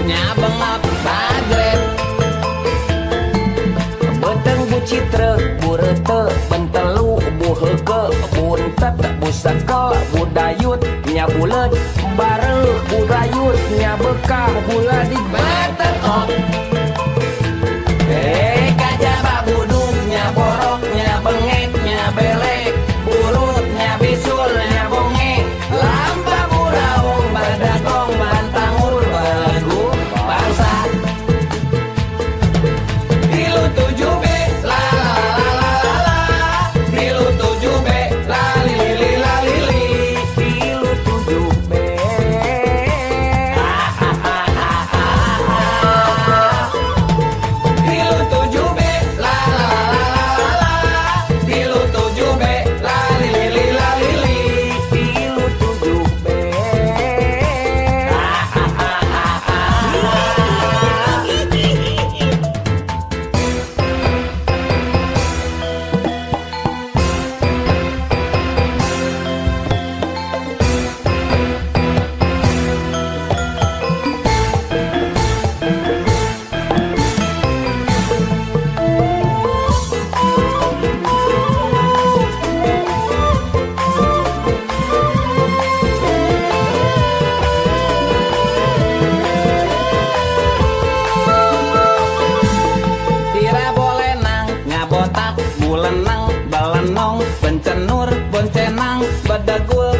nya bengap bajret. Beteng bucitra burete bentelu buheke buntet busekel budayut nya buleud bareuh burayut nya bekah buladik batetot. Eh kajaba buduk nya borok nya bengek nya belek burut nya bisul nya bongek lampa buraung badagong bantangur begu bangsa. Tilu tujuh B la la la la la la, tilu tujuh B la li li li la li li, tilu tujuh B ha ha ha ha ha. Tilu tujuh B la la la la la la, tilu tujuh B la li li li la li li, tilu tujuh B ha ha ha ha ha. Tira bolenang ngabotak bulenang balenong bencenur boncenang bedegul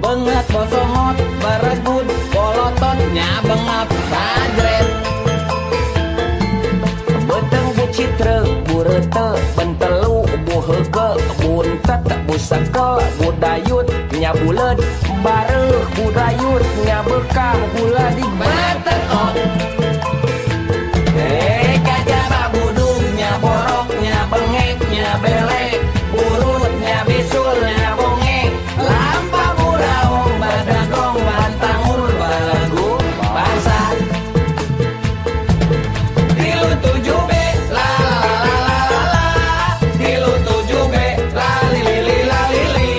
benget bosongot beregud bolotot nya bengap bajret. Beteng bucitra burete bentelu buheke buntet busekel budayut nya buleud bareuh burayut nya bekah buladik batetot. Eh kajaba buduk nya borok nya bengek nya belek burut nya bisul nya bongek lampa buraung badagong bantangur begu bangsa. Tilu tujuh B la la la la la la, tilu tujuh B la li li li la li li,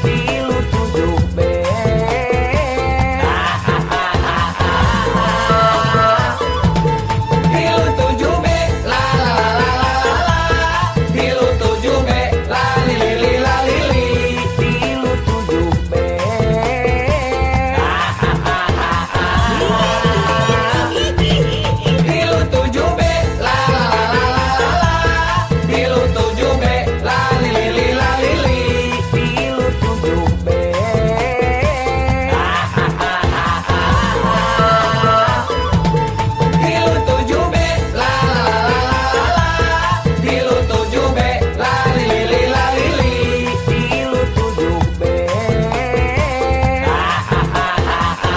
tilu tujuh B ha ha ha ha ha. Tilu tujuh B la la la la la la, tilu tujuh B la li li li la li li, tilu tujuh B ha ha ha ha ha. Tilu tujuh B la la la la la la, tilu tujuh B la li li li la li li, tilu tujuh B ha ha ha ha ha. Tilu tujuh B la la la la la la, tilu tujuh B la li li li la li li, tilu tujuh B ha ha ha ha ha.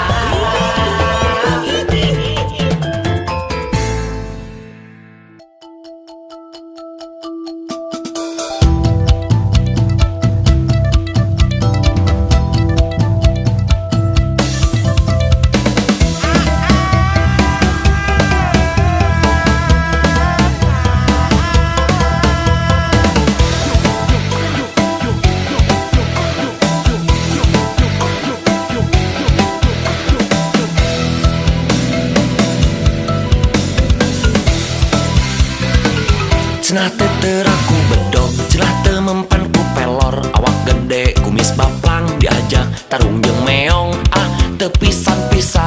Cenah teu teraku bedog, cenah teu mempan ku pelor, awak gede kumis baplang diajak tarung jeung meong, ah teu pisan-pisan.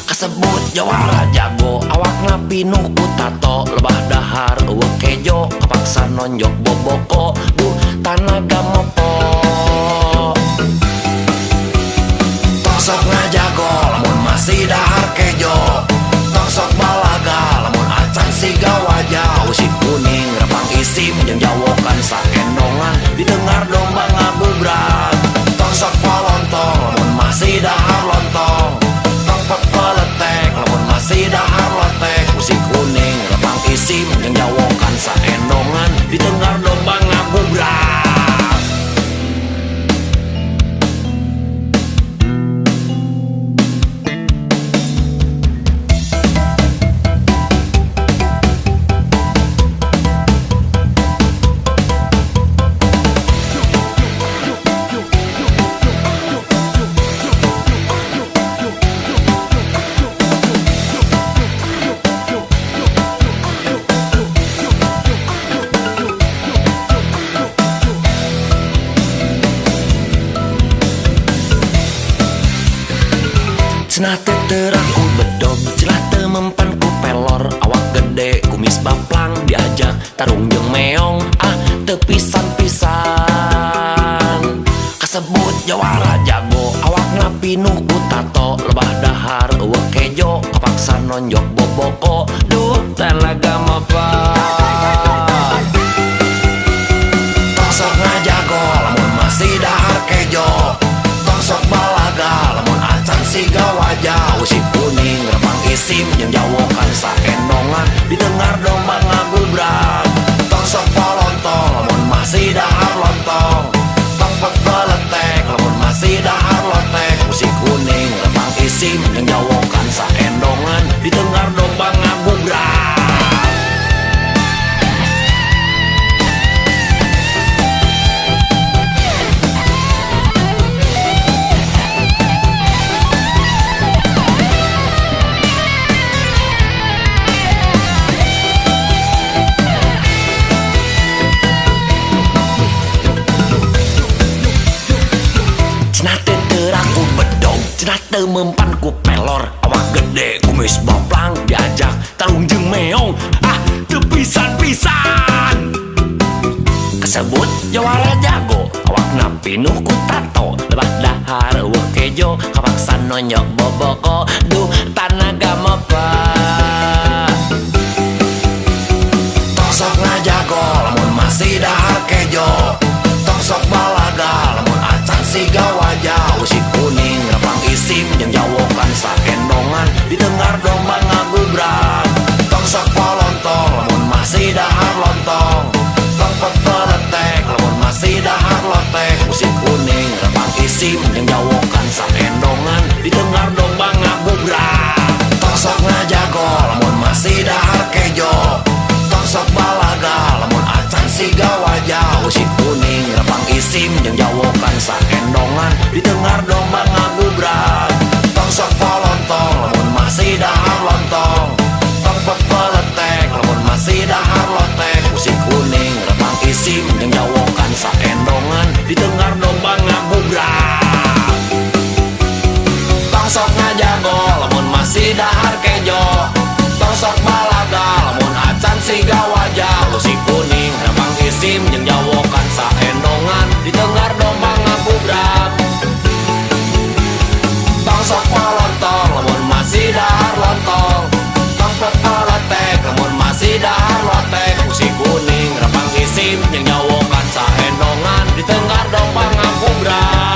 Kasebut jawara jago, awakna pinuh ku tato, lebah dahar eueuh kejo, kapaksa nonjok boboko, duh tanaga mopo. Tong sok ngajago lamun masih dahar kejo, tong sok balaga lamun acan siga wajah, usi kuning repang isim jeung jawokan saendongan ditengar domba ngabubrak. Tong sok polontong lamun masih dahar lontong, tong pepeletek lamun masih dahar lotek, usi kuning repang isim jeung jawokan saendongan ditengar domba ngabubrak. Cenah teu teurak ku bedog, cenah teu mempan ku pelor. Awak gede kumis baplang, diajak tarung jeung meong, ah teu pisan-pisan. Kasebut jawara jago, awakna pinuh ku tato. Lebah dahar euweuh kejo, kapaksa nonjok boboko. Duh, tanaga mapan. Tong sok ngajago lamun masih dahar kejo. Tong sok balaga lamun acan siga wajah. Usi kuning repang isim jeung jawokan saendongan, ditengar domba ngagubrak. Tong sok polontong lamun masih dahar lontong. Tong pepeletek lamun masih dahar lotek. Usi kuning repang isim jeung jawokan saendongan, ditengar domba ngagubrak. Cenah teu teurak ku bedog, cenah teu mempan ku pelor. Awak gede kumis baplang, diajak tarung jeung meong, ah teu pisan-pisan. Kasebut jawara jago, awakna pinuh ku tato. Lebah dahar euweuh kejo, kapaksa nonjok boboko. Duh, tanaga mapan. Tong sok ngajago lamun masih dahar kejo. Tong sok balaga lamun acan siga wajah. Usi kuning repang isim jeung jawokan saendongan, ditengar domba ngagubrak. Tong sok polontong lamun masih dahar lontong. Tong pepeletek lamun masih dahar lotek. Usi kuning repang isim jeung jawokan saendongan, ditengar domba ngagubrak. Tong sok ngajago lamun masih dahar kejo. Tong sok balaga lamun acan siga wajah. Usi kuning repang isim jeung jawokan saendongan, ditengar domba ngagubrak. Tong sok polontong lamun masih dahar lontong. Tong pepeletek lamun masih dahar lotek. Usi kuning repang isim jeung jawokan saendongan, ditengar domba ngagubrak. Tong sok ngajago lamun masih dahar kejo. Tong sok balaga lamun acan siga wajah. Usi kuning repang isim jeung jawokan saendongan, ditengar domba ngagubrak. Tong sok polontong lamun masih dahar lontong. Tong pepeletek lamun masih dahar lotek. Usi kuning repang isim jeung jawokan saendongan, ditengar domba ngagubrak.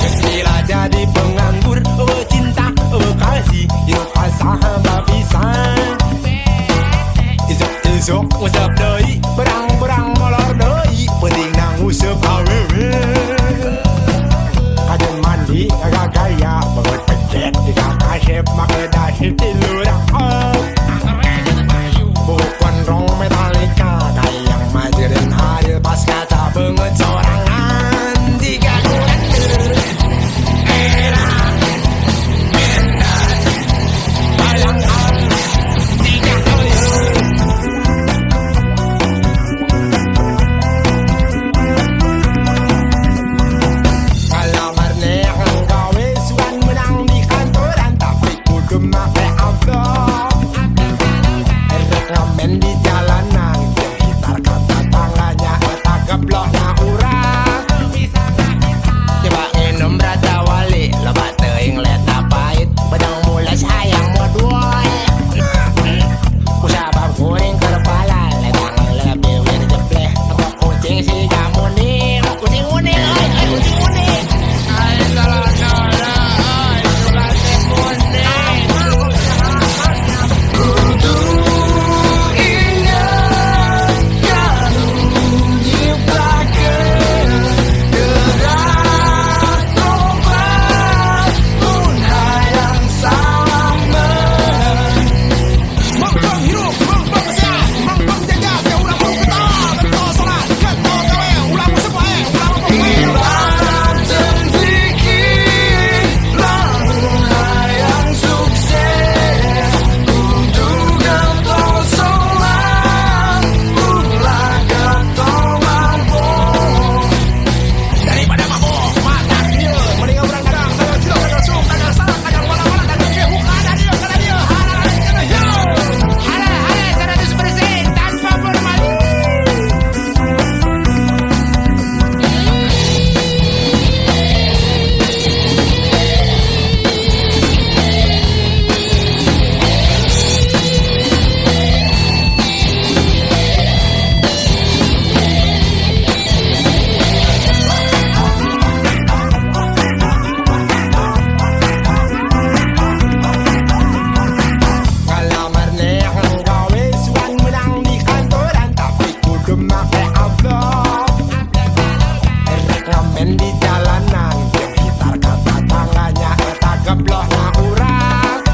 Bismillah jadi penganggur, oh cinta, oh kasih, hidup sahabat pisan. Isuk-isuk ngusap deui, berang-berang molor deui, penting nang nguseup awewe. Kajen mandi kagak gaya, banget pecet jika kasep make dasi tilu rakaat. Buku gondrong Metallica, kayang majirin hadir pas kaca banget sorangan. Jika kurang era bayangkan jika kalian. Ngamen di jalanan. Jeung gitar ka tatangganya eta geblohna urang.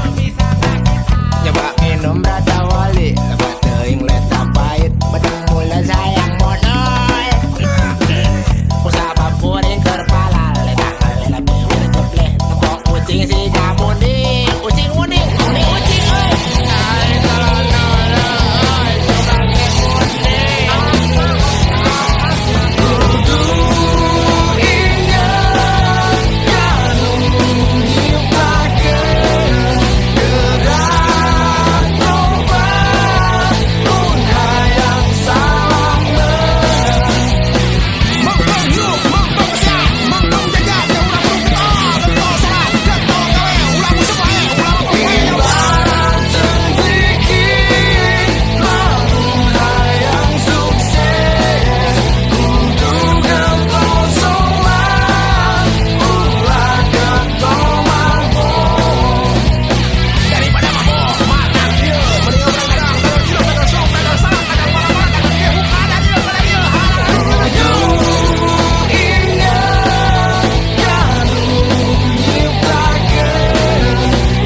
Nyoba minum rada wali, lebat teuing leta pahit, bedeng mulut sayang modal. Usah puring keur palal, leta lela beueur jepleh, tepok kucing si muning, ucing muning, muning ucing euy. Ai tolong euy, coba ge muning. Kudu inget ka nu nyiptakeun, gerak tobat mun hayang salamet. Mangpang hirup, mangpang sehat, mangpang jajan, ya urang kudu getol, getol salat, getol gawe, ulah nguseup wae, ulah mabok wae. Ibarat cengkriking lamun hayang sukses kudu getol sholat, ulah getol mabok. Daripada mabok, matak ieu, mending urang dagang, dagang cilok, dagang sop, dagang salak, dagang bala-bala, dagang ieu, kada dieu, kada dieu. Kudu inget ka nu nyiptakeun,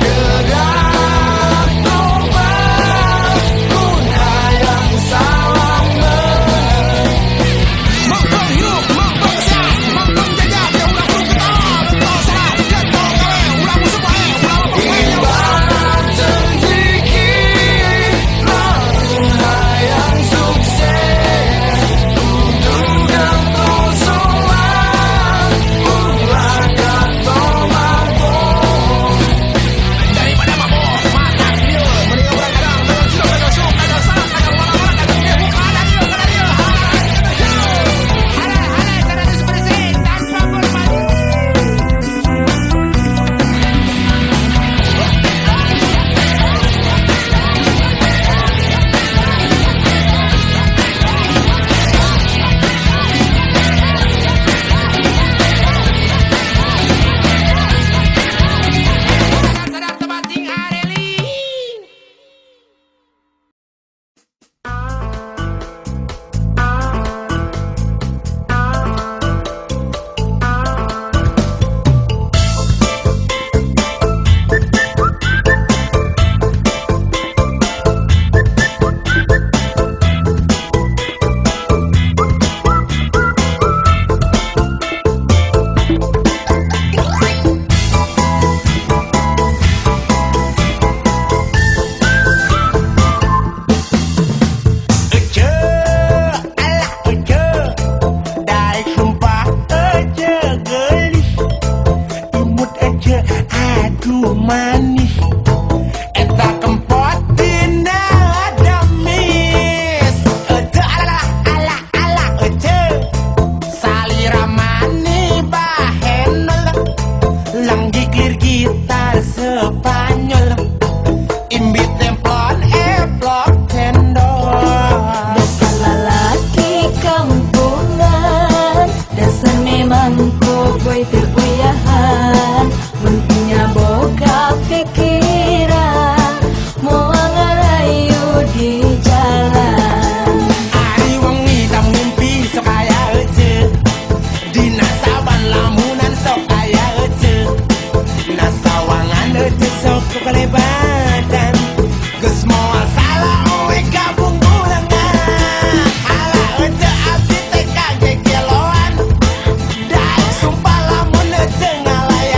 gerak tobat mun hayang salamet. Mangpang hirup, mangpang sehat, mangpang jajan, ya urang kudu getol, getol salat, getol gawe, ulah nguseup wae, ulah mabok wae. Ibarat cengkriking lamun hayang sukses kudu getol sholat, ulah getol mabok. Daripada mabok, matak ieu, mending urang dagang, dagang cilok, dagang sop, dagang salak, dagang bala-bala, dagang ieu, kada dieu, kada dieu. Hale hale 100% tanpa formalin. Sadar tobat sing areling. Ece, alah ece, daek sumpah ece geulis, imut ece aduh manis, eta kempot dina damis. Ece alah alah alah ece, salira mani bahenol, langgiklir gitar Spanyol, imbit templon eplok cendol. Dasar lalaki kampungan, dasar memang koboi teu uyahan. Mun punya boga pikiran, moal ngarayu di jalan. Ari wengi tak mimpi sok aya ece, dina saban lamunan sok aya ece, nasawangan ece sok kelebatan, geus moal salah oe gabung bulengan. Ala ece abdi teh kagegeloan, daek sumpah lamun ece ngalayan.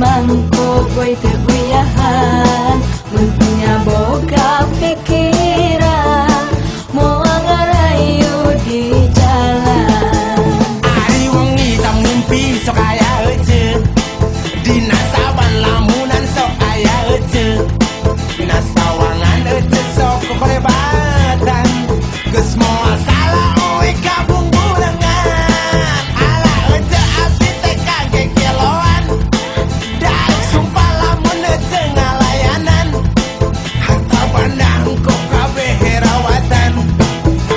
memang koboy teu uyahan. Mun punya boga pikiran, moal ngarayu di jalan. Ari wengi tam ngimpi sok aya ece. Dina saban lamunan sok aya ece. Dina sawangan ece sok kokolebatan. Geus moal salah euy kabungburengan. Ala ece abdi teh kagegeloan. Daek sumpah lamun ece ngalayanan. Harta banda engkau kabeh rawatan.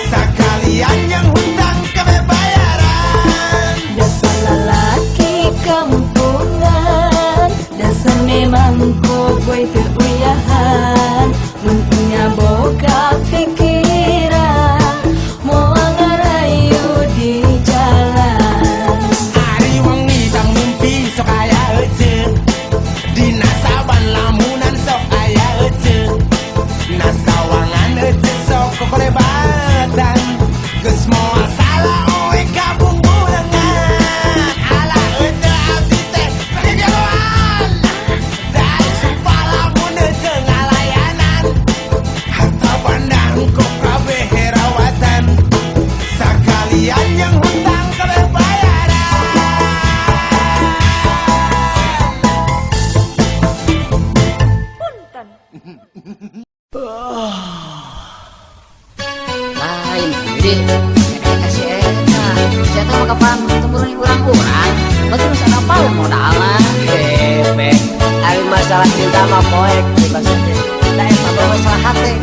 Sakalian yang hutang kabeh bayaran. Dasar lalaki kampungan, dasar memang koboy teu uyahan. Mun punya boga pikiran, moal ngarayu di jalan. Ari wengi tang mimpi sok aya ece. Dina saban lamunan sok aya ece. Dina sawangan ece sok kokolebatan. Geus moal salah euy kabungburengan. Ala ece abdi teh kagegeloan. Daek sumpah lamun ece ngalayanan. Harta banda engkau kabeh rawatan. Sakalian yang hutang kabeh bayaran. Lain jadi eta si eta. Si eta mah kapan temurun urang-urang. Berarti nu apa modalna. Bebek, ari masalah cinta mah poek bebas teh. Da eta mah masalah hate,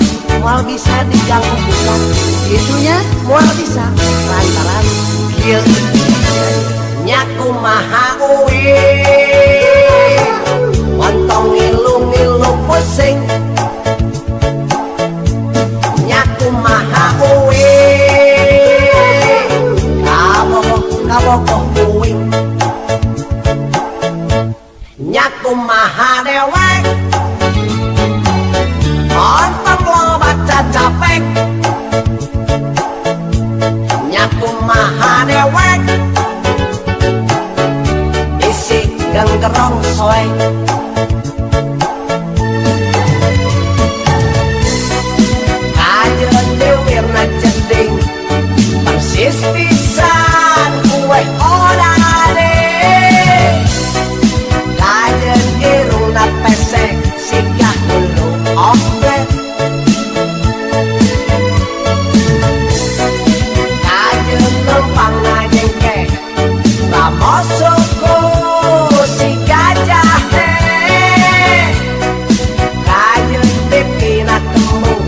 moal bisa diganggu gugat. Gitunya. Moal bisa lantaran kieu nya kumaha uing. Montong ngilu-ngilu pusing. Nya kumaha uing. Kabogoh kabogoh uing. Nya kumaha dewek. Montong loba cacapek. Nya kumaha dewek. Isi genggerong soek. Kajeun dewirna jeding persis pisan kue odading. Kajeun irungna pesek sigah hulu ombe. Kajeun lempangna jengkeh ramos suku si gajah teh. Kajeun pipina kembung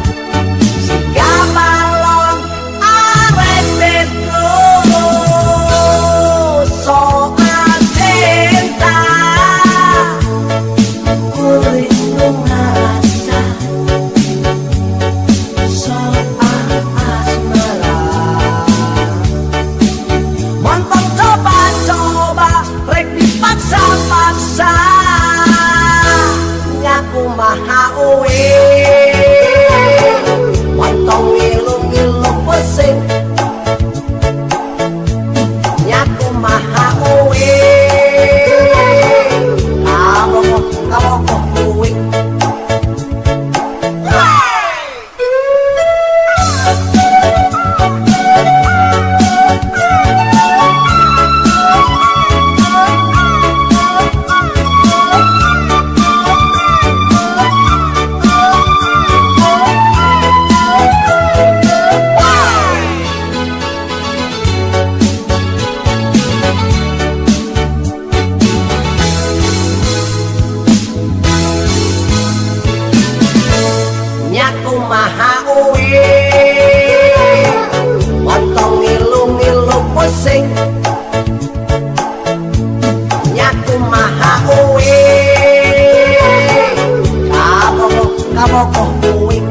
siga balon arek terus. Soal cinta Kuring nu ngarasa soal asmara. Montong coba-coba rek dipaksa-paksa. Nya kumaha uing. Montong ngilu-ngilu pusing. Nya kumaha uing. Kabogoh kabogoh uing. Nya kumaha uing. Montong ngilu-ngilu pusing. Nya kumaha uing. Kabogoh kabogoh uing.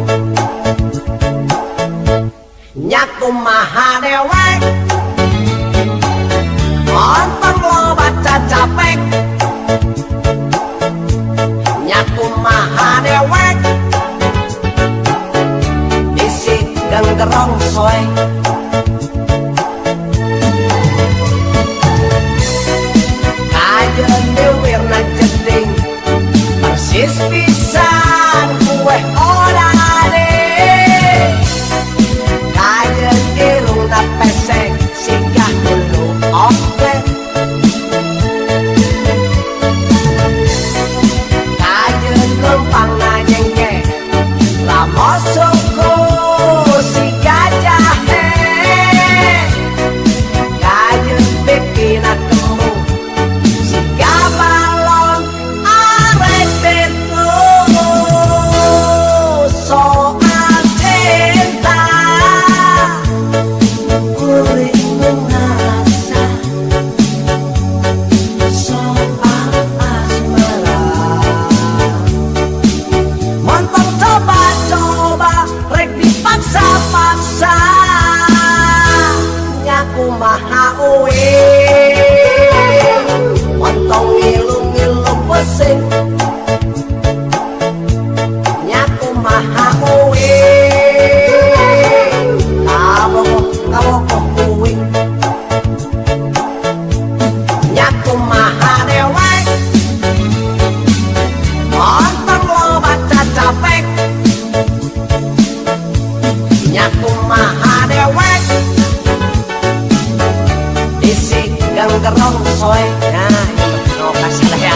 Nya kumaha dewek. Montong loba cacapek. Nya kumaha dewek. Isi genggerong soek. Kajeun dewirna jeding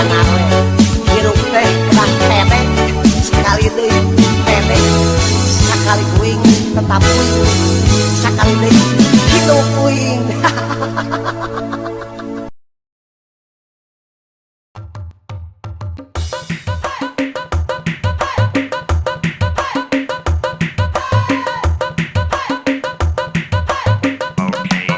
Tenar we. Hirup teh kedah pede, sekali deui pede, sakali kuing tetap kuing, sakali deui hidup kuing. Okay.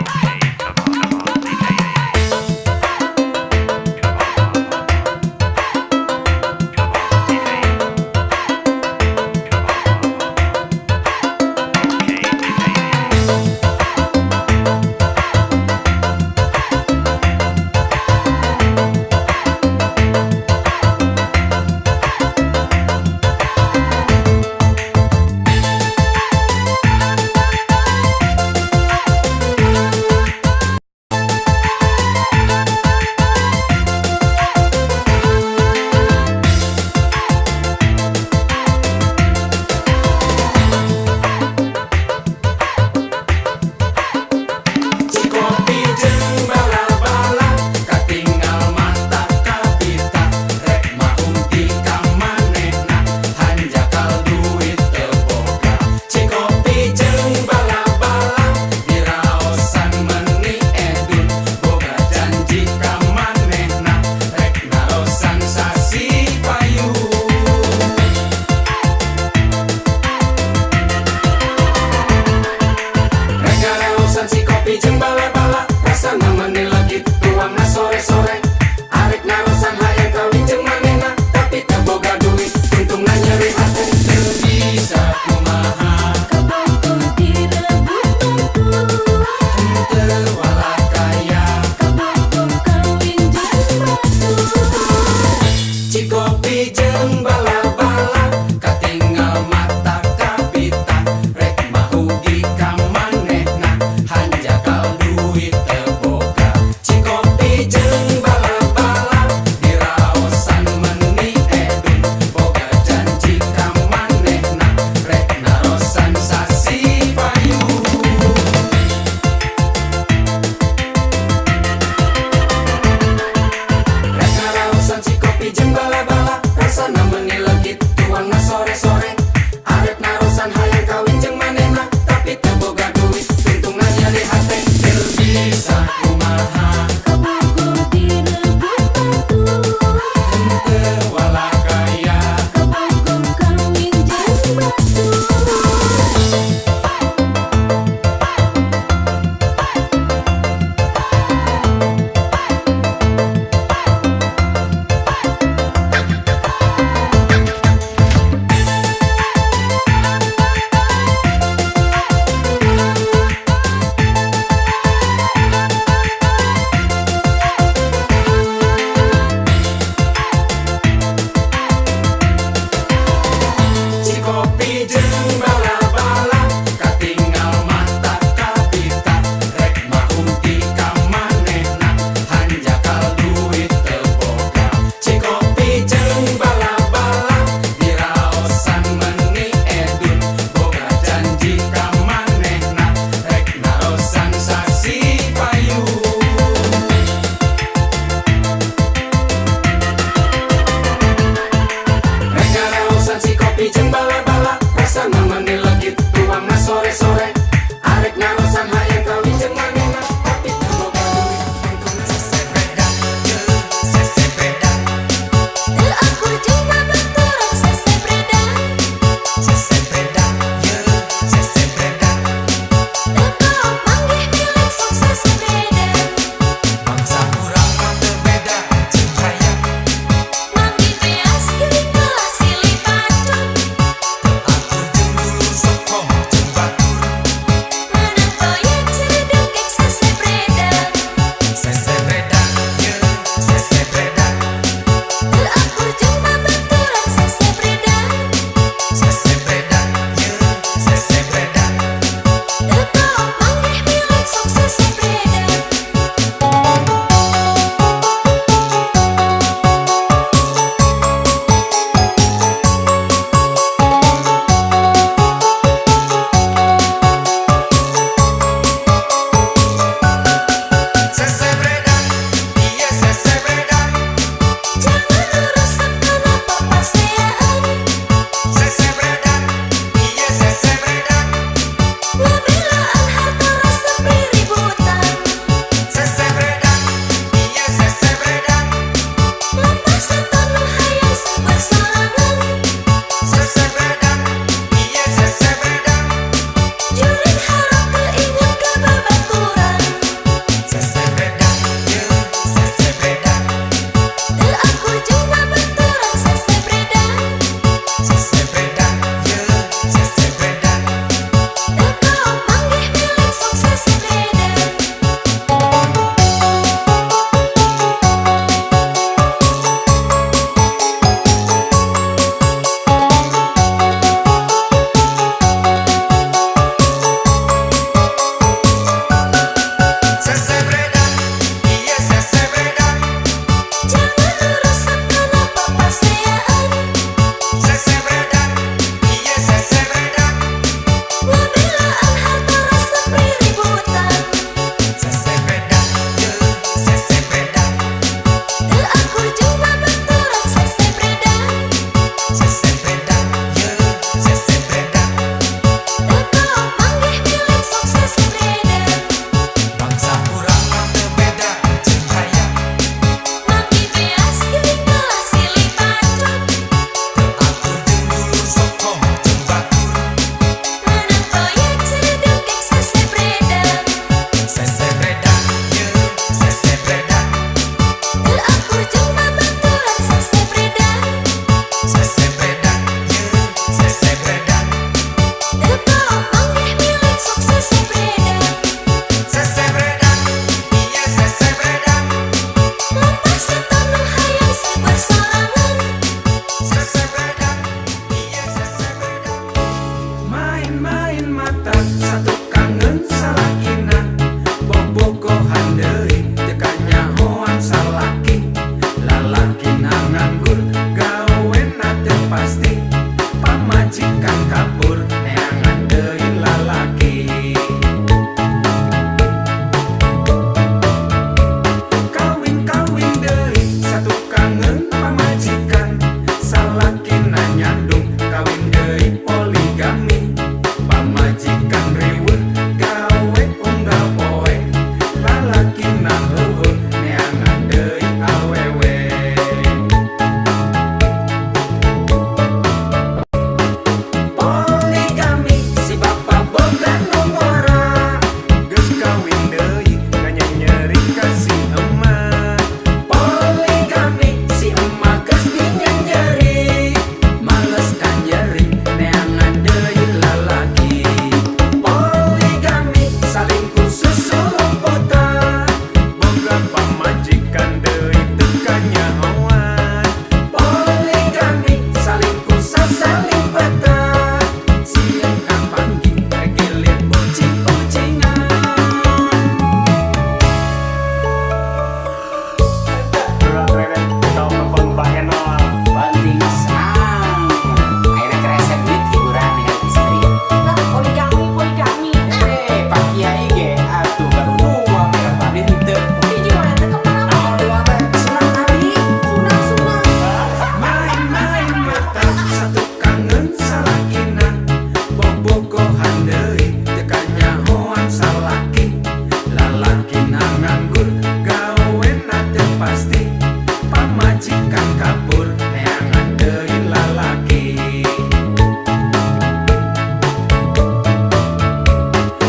Pamajikan kabur neangan deui lalaki.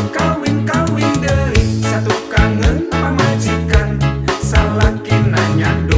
Kawin-kawin deui satukangeun pamajikan, salakina nyandung.